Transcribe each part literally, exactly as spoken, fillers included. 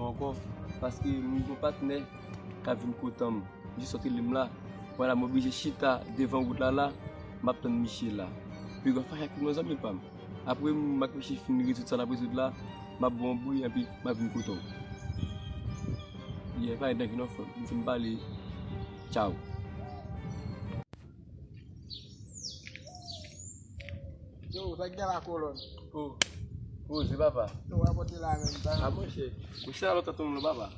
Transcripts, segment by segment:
Ankò, paske m gen yon patnè k ap vin kote m. Jis sot rele m la, mwen la, m oblije chita devan wout la la, m ap tann misye la. Piga fache ak nou, zanmi pa m. Apre m ak misye fin rezoud sa n ap rezoud la, m ap ba w yon bri, epi m ap vin kote w. Yeah, pa gen danje non, frè m. M fin pale. Tchaw. Yo, sa k gen la, kolòn? Oh, poze, papa. Yo, w ap pote la menm, pa. A, monchè. Monchè, alò, tanton nou, papa.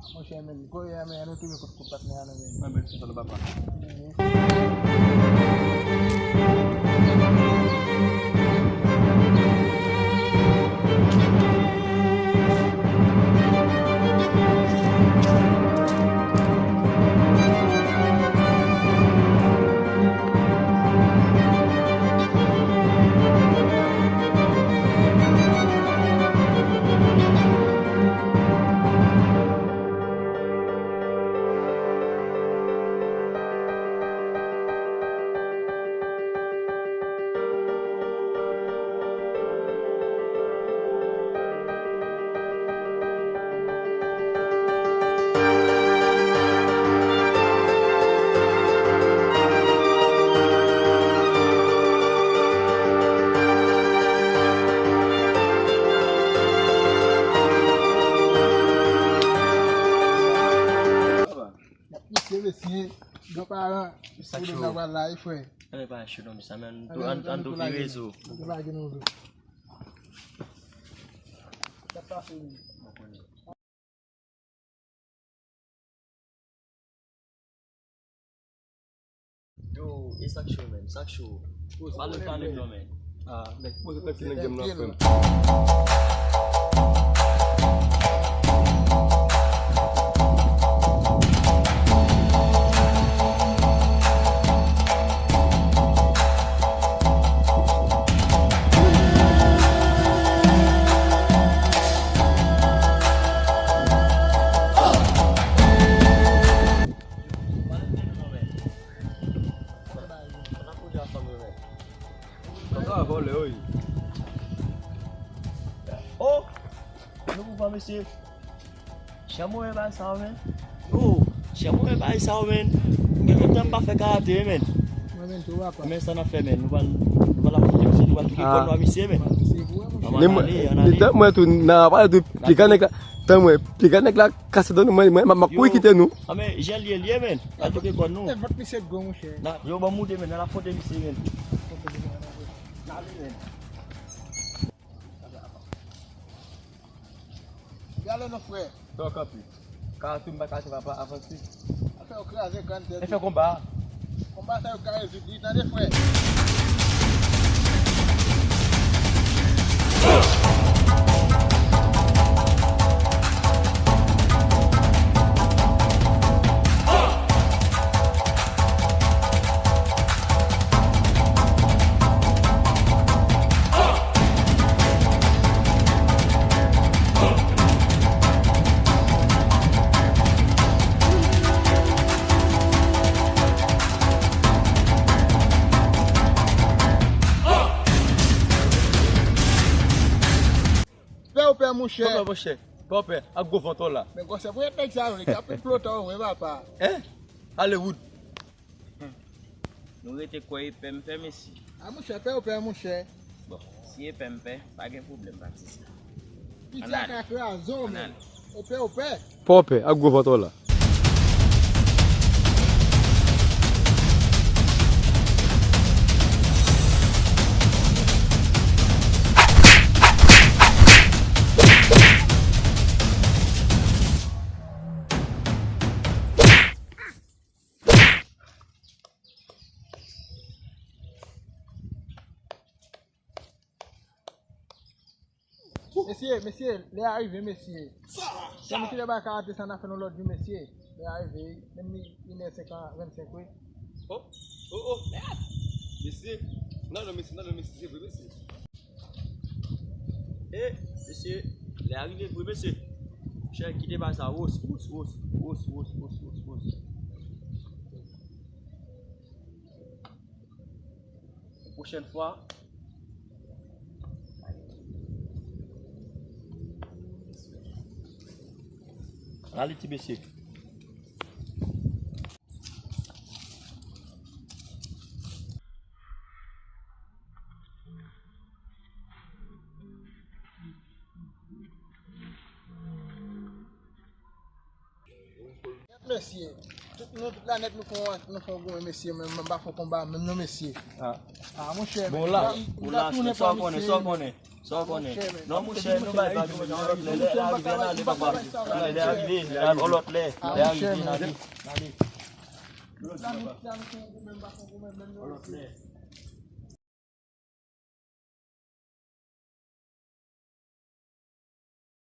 A, monchè, men, kote a, men, nou tounen kot, kot patnè a nou, men. Mwen, men, tanton nou, papa. Mhm. N ap pouse, mesye, gran paran. Sa cho. Pwoblèm nan pral la, wi, frè. Ann pa cho non, mesye, men ann tou, ann, ann tou vire zo. Ann tou lage nou zo. Sa pase, wi. Yo, e sa k cho, men? Sa k cho? Pale, pale non, men. Ah, nèg poze tèt li nan game nan, frè m. Sa vòlè, wi. Oh! Nou pou pran mesye. Chè mwen, bagay sa yo, men. Oh, chè mwen, bagay sa yo, men. Gen lontan m pa fè karate, men. Mwen menm tou, papa. Men sa n ap fè, men. Nou pral, nou pral afwonte misye, nou pral touke kòn nou a misye, men. Ann ale, ann ale. Tan mwen tou, nan pale tou, piga nèg la, tan mwen, piga nèg la kase dan nou, mwen, mwen, m ap kouri kite nou. A, men, jan l ye, l ye, men. Pral touke kòn nou. E vant misye gwo, monchè. Yo, ban m moute, men, nan afwonte misye, men. N ale, men. Li ale non, frè. Fè w kanpe. Ka tou m pa ka tou papa avanse. Afè yo kraze kran tèt. E fè konba. Konba sa yo ka rezoud li, tande, frè. Pè ou pè, monchè. Pè ou pè, monchè. Pè ou pè, ak gwo vant ou la. Men gwosè pou nèg sa yo, li t ap plote ou vre, papa. Hein? Hollywood. Nou rete kwè e pè m pè, mesye. A, monchè, pè ou pè, monchè. Bon, si e pè m pè, pa gen pwoblèm, pa ti sa. Piti a ka kraze w, men. Ou pè, ou pè. Pè ou pè, ak gwo vant ou la. Mesye, mesye, lè a rive, mesye. Sa nou kite bay karate sa, n a fè nou lòt jou, mesye. Lè a rive, menm li inè senkant, vennsenk, wi. Oh, oh, oh, mèd! Mesye, non, non, mesye, non, non, mesye, se vre, mesye. E, mesye, lè a rive vre, mesye. Chè, kite bay sa, wos, wos, wos. Pwochèn fwa. Ale ti mesye. Mesye, tout nou tout la nèt nou fè yon, nou fè yon goumen mesye, men m pa fè konba menm non mesye. Ah monchè. Bon la, ou la sa w konnen, sa w konnen. Sa w konnen. Non monchè, nou bay vag yon lòt lè, lè arive n ale papa. Lè lè arive, lè yon lòt lè. Lè arive n ale. N ale. Lòt lè.